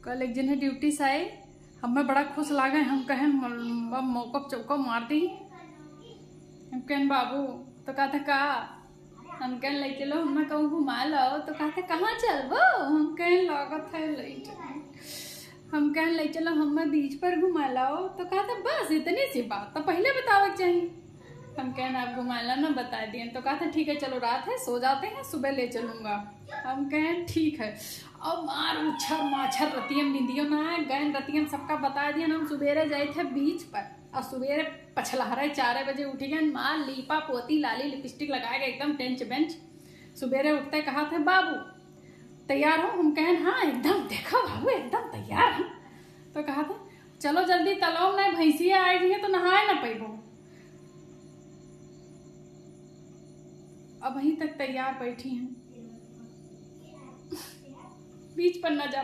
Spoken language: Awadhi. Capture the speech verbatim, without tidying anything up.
कल एक जने ड्यूटी से आए, हमें बड़ा खुश लागे। हम कहेन, "मल-, अब मौका चौका मार दी।" हम कहेन, "बाबू।" तो कहते, "का?" हम कहेन, "ले चलो, हमें कहूँ घुमा लाओ।" तो कहते, "कहाँ चलबो?" हम कहेन, "लागत है लेट।" हम कहेन, "ले चलो, हमें बीच पर घुमा लाओ।" तो कहते, "बस इतनी सी बात तो पहले बतावे के चाहिए।" हम कहेन, "आप घुमा ला ना, बता दिए।" तो कहते, "ठीक है, चलो, रात है, सो जाते हैं, सुबह ले चलूँगा।" हम कहेन, "ठीक है।" अब मार उछर माछर रतियम निंदियो ना आए, गएन रतियम सबका बता दिए। हम सुबेरे जाए थे बीच पर, और सुबेरे पछलहरे चारे बजे उठी गएन, मार लीपा पोती, लाली लिपस्टिक लगा के एकदम टेंच बेंच। सुबेरे उठते कहा थे, "बाबू, तैयार हो?" हम कहेन, "हाँ, एकदम, देखो बाबू, एकदम तैयार हो।" तो कहा थे, "चलो जल्दी तलाब में, भैंसिया आए गई है तो नहाए ना पैबो।" अबहीं तक तैयार बैठी हैं, बीच पर ना जा